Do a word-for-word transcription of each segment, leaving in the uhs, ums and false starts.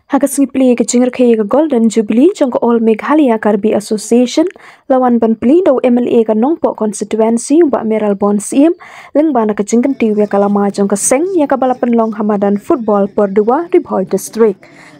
Ha ka sngi plie ka jingrakhe ïa ka Golden Jubilee jong ka All Meghalaya Karbi Association, la wan ban plie da u M L A ka Nongpoh Constituency, u Bah Mayralborn Syiem, lyngba na ka jingkyntiew ïa ka lama jong ka seng ïa kaba la pynlong ha madan football Pyrduwah, Ri Bhoi District.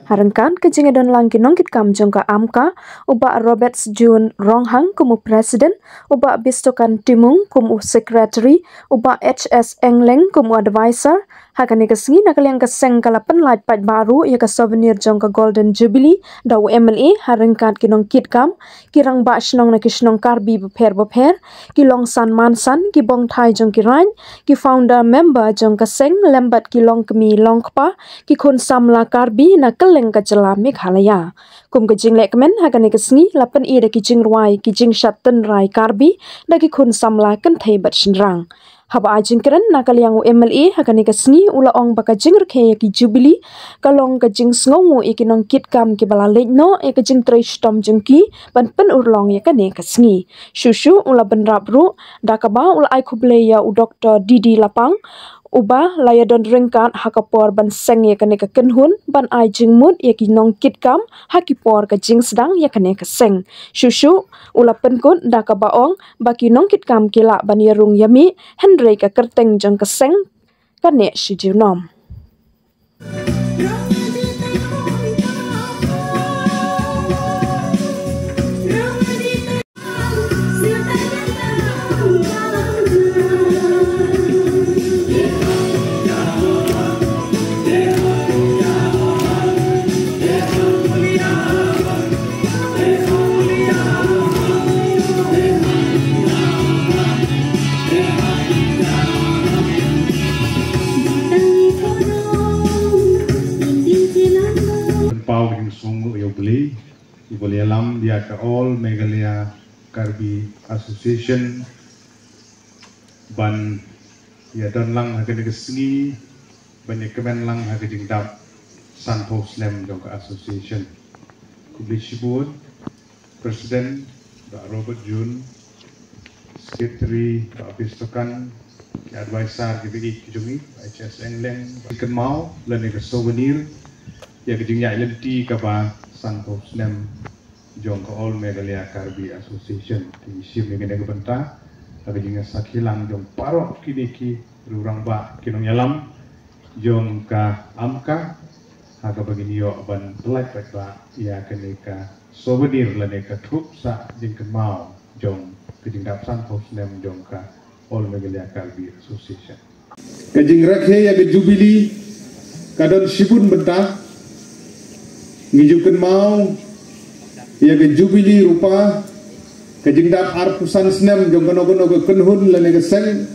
Ha ryngkat ka jingïadonlang ki nongkitkam jong ka AMCA, u Bah Roberts June Ronghang kum u President, u Bah Bistokan Timung kum u Secretary, u Bah H S Engleng kum u Advisor. Ha kane ka sngi, na ka liang ka seng ka la pynlait paidbah ruh ïa ka souvenir jong ka Golden Jubilee da u M L A, ha ryngkat ki nongkitkam, ki rangbah shnong na ki shnong Karbi bapher bapher, ki longsan mansan, ki bongthai jong ki raid, ki founder member jong ka seng, lem bad ki longkmie longkpa, ki khun samla Karbi na kylleng ka jylla Meghalaya. Kum ka jinglehkmen, ha kane ka sngi la pyni da ki jingrwai, ki jingshad tynrai Karbi da ki khun samla kynthei bad shynrang. Haba ai jingkren na ka liang u M L A ha kane ka sngi, u la ong ba ka jingrakhe ïa ki Jubilee ka long ka jingsngewnguh ïa ki nongkitkam kiba la leit noh ïa ka jingtrei shitom jong ki ban pynurlong ïa kane ka sngi. Shuh shuh u la bynrap ruh da kaba u la ai khublei ïa u Doktor D D Lapang, uba la ïadon ryngkat ha ka por ban seng ïa kane ka kynhun, ban ai jingmut ïa ki nongkitkam ha ki por ka jingsdang ïa kane ka seng. Shuh shuh u la pynkut da kaba ong ba ki nongkitkam ki lah ban ïarung ïamih, hynrei ka kyrteng jong ka seng ka neh shi junom. Pynpaw ka jingsngewnguh ïa U Blei, ïa U Blei ïalam ïa ka All Meghalaya Karbi Association ban ïadon lang ha kane ka sngi, ban ïakmen lang ha ka jingdap sanphew snem jong ka association. Khublei shibun, President Bah Robert June, Secretary Bah Bistokan, ki advisor kiba ïeit ki jong ngi, Bah H S Engleng, ba kynmaw lane ka souvenir ïa ka jingïaid lynti kaba sanphew snem jong ka All Meghalaya Karbi Association. Te ngi shim ïa kane ka bynta ha ka jingïasakhi lang jong baroh kine ki rangbah, ki nongïalam jong ka AMCA, ha kaba ngin ïoh ban pyllait paidbah ïa kane ka souvenir lane ka thup sah jingkynmaw jong ka jingdap sanphew snem jong ka All Meghalaya Karbi Association. Ka jingrakhe ïa ka Jubilee ka don shibun bynta. Ngi ju kynmaw ïa ka Jubilee Rupa, ka jingdap arphew san snem jong kano kano ka kynhun lane ka seng.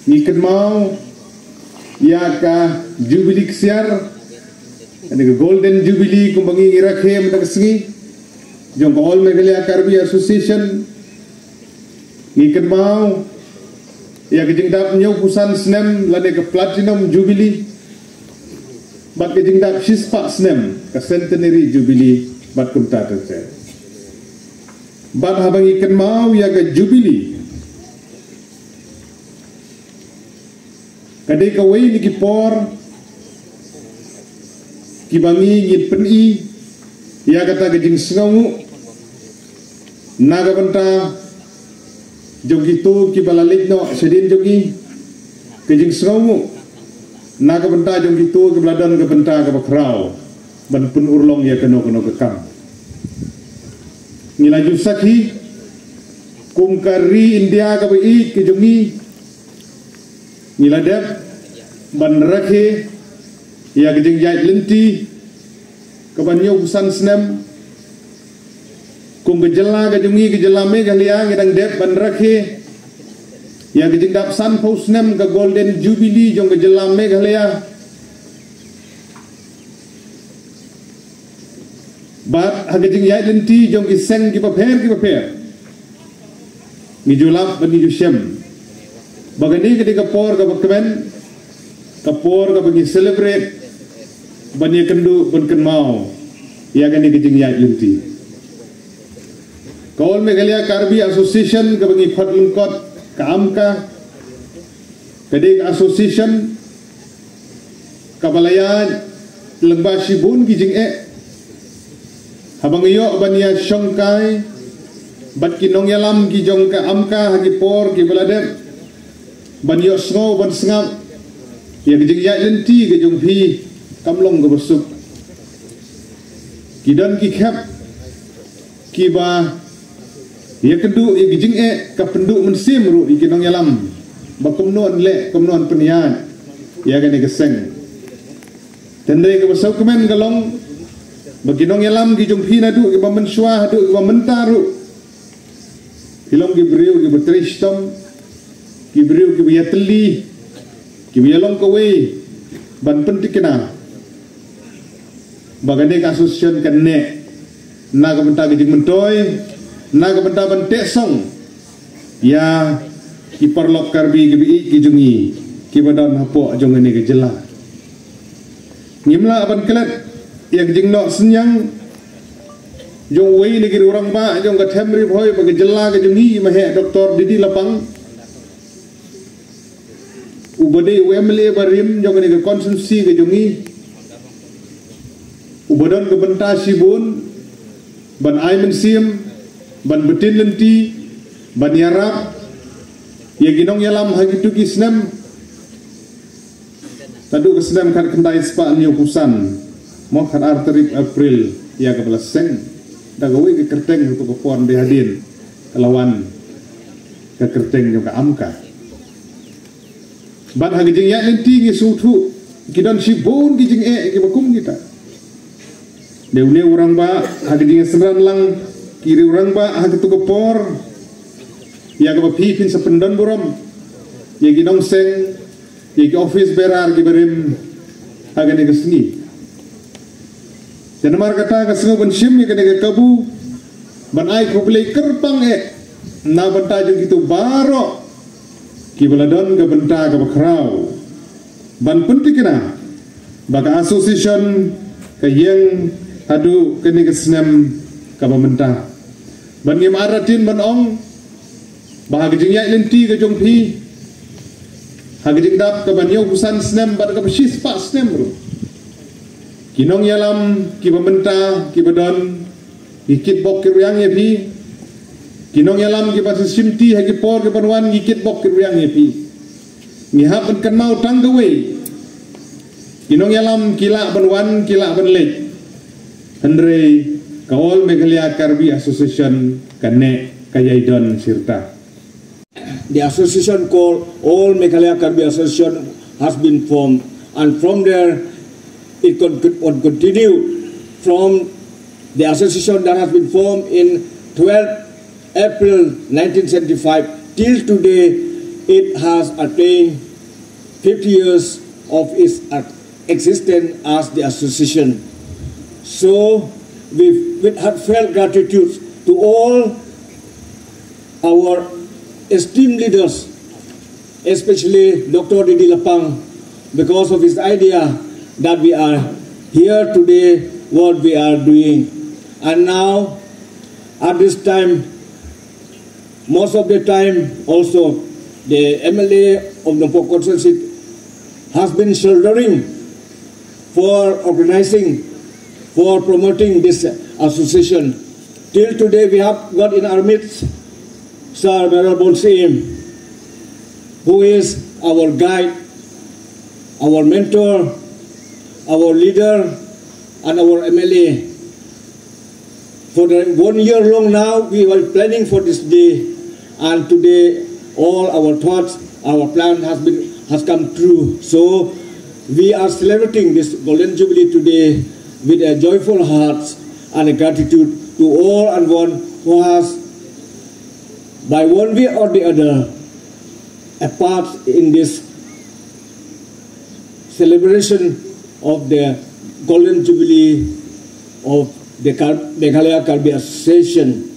Ngi kynmaw ïa ka Jubilee Ksiar, lane ka Golden Jubilee kumba ngi, ngi rakhe mynta ka sngi jong ka All Meghalaya Karbi Association. Ngi kynmaw ïa ka jingdap hynñiewphew san snem lane ka Platinum Jubilee, bad ka jingdap shispah snem ka Centenary Jubilee, bad kumta ter ter. Bad haba ngi kynmaw ïa ka Jubilee, ka dei kawei na ki por kiba ngi, ngi pyni ïa kata ka jingsngewnguh na ka bynta jong kito kiba la leit noh shadien jong ngi, ka jingsngewnguh na ka bynta jong kito kiba la don ka bynta kaba khraw ban pynurlong ïa kano kano ka kam. Ngi la ju sakhi kum ka ri India kaba ïeit ka jong ngi, ngi la dep ban rakhe ïa ka jingïaid lynti kaba hynñiewphew san snem. Kum ka jylla ka jong ngi, ka jylla Meghalaya, ngi dang dep ban rakhe ïa ka jingdap sanphew snem ka Golden Jubilee jong ka jylla Meghalaya. Bad ha ka jingïaid lynti jong ki seng kiba pher kiba pher, ngi ju lap bad ngi ju shem ba kane ka dei ka por kaba kmen, ka por kaba ngi celebrate, ban ïakynduh, ban kynmaw ïa kane ka jingïaid lynti. Ka All Meghalaya Karbi Association kaba ngi khot lyngkot ka AMCA, ka dei ka association kaba la ïaid Lyngba shibun ki jingeh haba nga ïoh ban ïa shongkai bad ki nongïalam ki jong ka AMCA ha ki por ki ba la dep, ban ïoh sngew ban sngap ïa ka jingïaid lynti ka jong phi kam long kaba suk. Ki don ki khep kiba ïa ka duh ïa ka jingeh, ka pynduh mynsiem ruh ïa ki nongïalam ba kumno yn leh, kumno yn pynïaid ïa kane ka seng. Tang dei kaba sngewkmen ka long ba ki nongïalam ki jong phi naduh kiba mynshuwa haduh kiba mynta ruh, ki long ki briew kiba trei shitom, ki briew kiba ïatylli, kiba ïalong kawei ban pyntikna ba kane ka association kan neh na ka bynta ka jingmyntoi, na ka bynta ban teh song ïa ki paralok Karbi kiba ïeit ki jong ngi kiba don hapoh jong kane ka jylla. Ngim lah ban klet ïa ka jingnoh synñiang jong uwei na ki rangbah jong ka them Ri Bhoi bad ka jylla ka jong ngi, i Maheh Doctor D D Lapang, uba dei u M L A barim jong kane ka constituency ka jong ngi, uba don ka bynta shibun ban ai mynsiem, ban btin lynti, ban ïarap ïa ki nongïalam ha kito ki snem. Naduh ka snem khatkhyndai spah hynñiewphew san, mo, khatar tarik April ïa kaba la seng, da kawei ka kyrteng, hato ka por dei hadien ka la wan ka kyrteng jong ka AMCA. Bad ha ka jingïaid lynti ngi sngewthuh ki don shibun ki jingeh kiba kum kita. Dei une u rangbah ha ka jingïasynran lang, ki rangbah ha kato ka por ïa kaba phi phin sa pyndon burom ïa ki nongseng, ïa ki office bearer kiba rim ha kane ka sngi. Te namar kata nga sngew ban shim ïa kane ka kabu ban ai khublei kyrpang eh na bynta jong kito baroh kiba la don ka bynta kaba khraw ban pyntikna ba ka association ka ïeng haduh kane ka snem kaba mynta. Bad ngim artatien ban ong ba ha ka jingïaid lynti ka jong phi, ha ka jingdap kaba hynñiewphew san snem bad kaba shispah snem ruh, ki nongïalam kiba mynta kiba don ngi kitbok kitrwiang ïa phi. Ki nongïalam kiba sa shimti ha ki por kiban wan ngi kitbok kitrwiang ïa phi. Ngi hap ban kynmaw tang kawei, ki nongïalam ki lah ban wan, ki lah ban leit, hynrei ka All Meghalaya Karbi Association ka neh, ka ïai don shirta. The association called All Meghalaya Karbi Association has been formed, and from there it con- con- continued from the association that has been formed in twelfth April nineteen seventy-five till today. It has attained fifty years of its existence as the association. So, with, with heartfelt gratitude to all our esteemed leaders, especially Doctor D D Lapang, because of his idea that we are here today, what we are doing. And now, at this time, most of the time also, the M L A of the constituency has been shouldering for organizing, for promoting this association. Till today, we have got in our midst Sir Mayralborn Syiem, who is our guide, our mentor, our leader, and our M L A. For the one year long now, we were planning for this day, and today, all our thoughts, our plan has been has come true. So, we are celebrating this Golden Jubilee today with a joyful heart and a gratitude to all and one who has, by one way or the other, a part in this celebration of the Golden Jubilee of the Kar- Meghalaya Karbi Association.